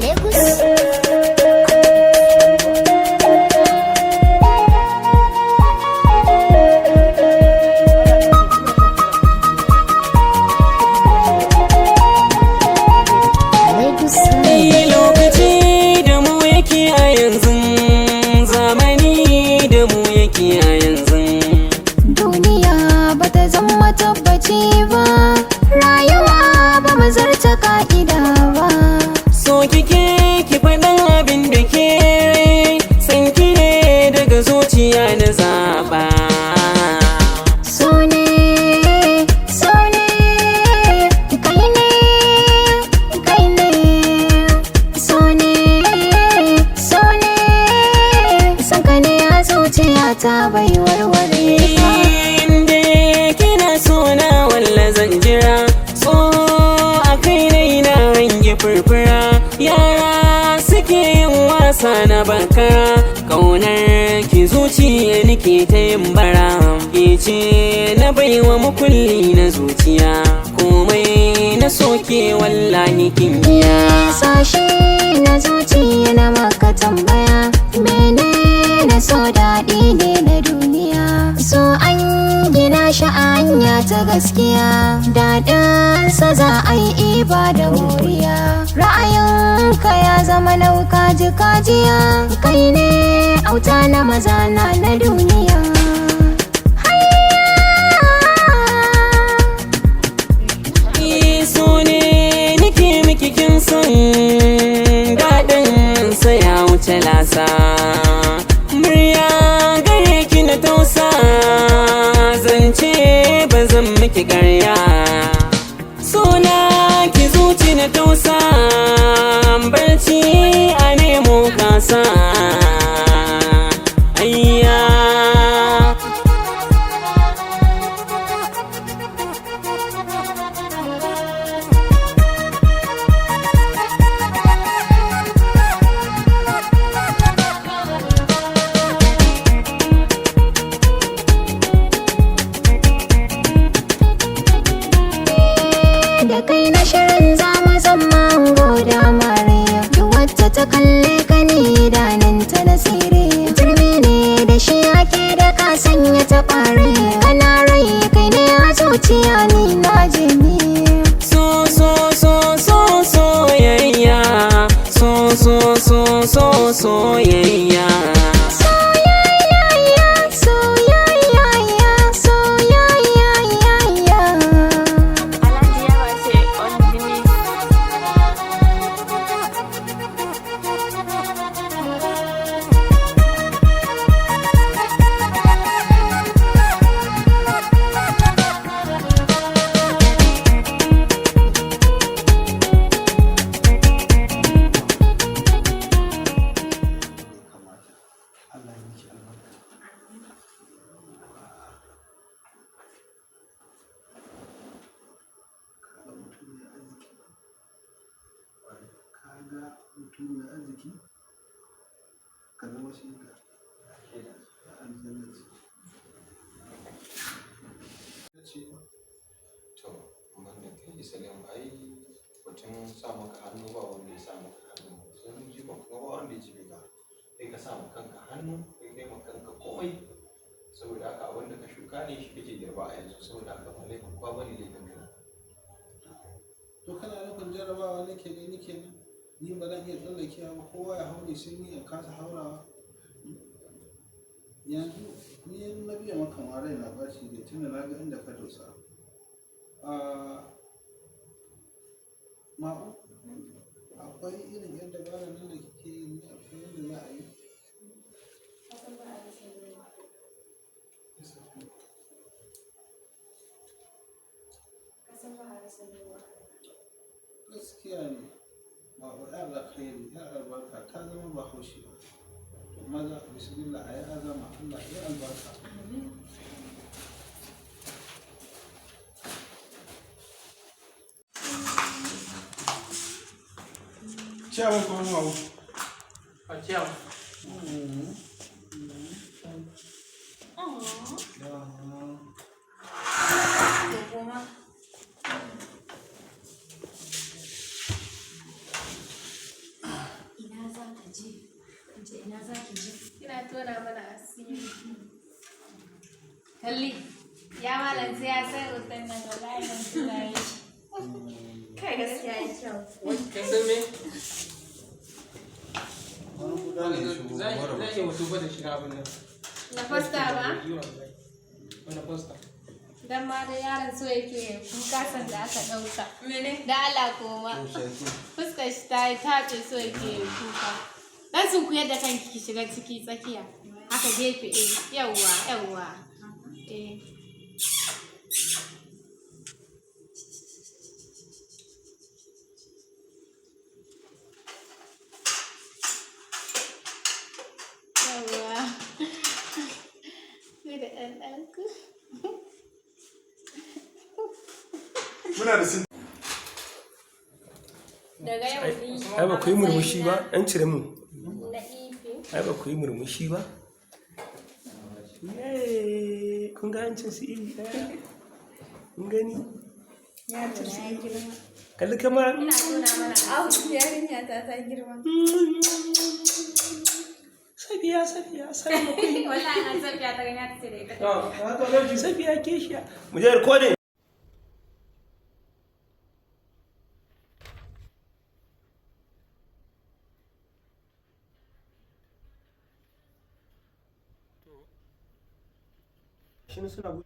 Lagos. Lagos. Yi lokaci da mu yake a yanzu, zamani da mu yake a yanzu. Duniya bata zama tabbaci ba, rayuwa ba mu zarta ka'ida ba. So kike ki faɗin abin da ke rai, san ki ne daga zuciya na zaɓa. So ne, so ne, kai ne, kai ne. So ne, so ne, san ka ne a zuciya ta bai warware ba. Inda kina so na walla zan jira, so a kai na hangi furfura, yara suke yin wasa na bakara, kaunar ki zuciya nake ta yin bara, ke ce na baiwa makulli na zuciya, komai na soke wallahi kin biya. Sashe na zuciya na maka tambaya, mene na so daɗi ne na duniya? So an gina shi a hanya ta gaskiya, daɗinsa za a yi iba da moriya. Ra'ayinka ya zama nauka kajiya, kai ne auta na maza na na duniya. Hayya! So ne nake miki, kin san daɗin sa ya wuce lasa, murya gare ki na tausa, zance ba zan miki ƙarya, suna ki zuci na tausa, barci a nemo kasa, ayya. Da kai na shirin zama zama da mariya, duk wacce ta kalle ka ne idanunta na sire, turmi ne da shi ake da ka sanya ta kware, kana rai kai ne a zuciya ni na jini. So so so so soyayya, so so so so soyayya. Soyayya, soyayya, soyayya. Alhaji Yawa ce on the mix. Kamata Allah ya miki albarka. Kaga mutum mai arziki, kaga mutum mai arziki, ka zama shaida da aljanna ce. Ce to, banda kai Salim, ai batun sa maka hannu ba wanda ya sa maka hannu, sai mun ji ba kuma ba wanda ya jibe ka. Kai ka sa ma kanka hannu, kai kai ma kanka komai. Saboda haka abin da ka shuka ne shi kake girba a yanzu. Saboda haka ba laifin kowa bane, laifin ka ne. To, kana nufin jarabawa nake gani kenan? Ni ba zan iya tsallakewa ba, kowa ya haure sai ni in kasa haurawa. Yanzu ni in na biya maka ma rai na ɓaci ne, tunda na ga inda ka dosa. Ah, ma'u, akwai irin yadda dabarar nan da kike yi ne, akwai yadda za a yi. Gaskiya ne, ma'u, yar alkhairi, yar albarka, ta zama bahaushe. To maza, bismillah, a yi azama, Allah ya yi albarka. Ciyaman kuma ma'u. A ciyaman. Ce ina za ki je? Kina tona mana asiri. Kalli. Ya malam sai ya sai hoton nan wallahi nan tura shi. Kai gaskiya ya kyau. Kin san me? Wani guda ne ya shigo Za mara a iya hoto ba da shiga abin nan. Na fasta ba? Wani posta. Dan ma da yaron so yake kuka sanda aka ɗauka. Mene? Da Allah koma. Fuskar shi ta yi tace so yake kuka. Dan sun kuyar da kanki ki shiga ciki tsakiya. Haka gefe eh yawwa yawwa. Eh. Yawwa. Ku da ɗan ɗanku. Muna da sin. Daga yau ni Ai ba ku yi murmushi ba, an cire mu. na ife. Ai ba ku yi murmushi ba. Yay, kun ga hancin su iri ɗaya. Kun gani? Yaro na ya girma. Kalli kamar. Ina tona mana Au, yarinya ta ta girma. Safiya, Safiya, Safiya. Wallahi an Safiya ta gani ta ce da ita. Safiya keshiya. Mu je recording. Shi suna gudu.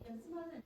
Yanzu ma zan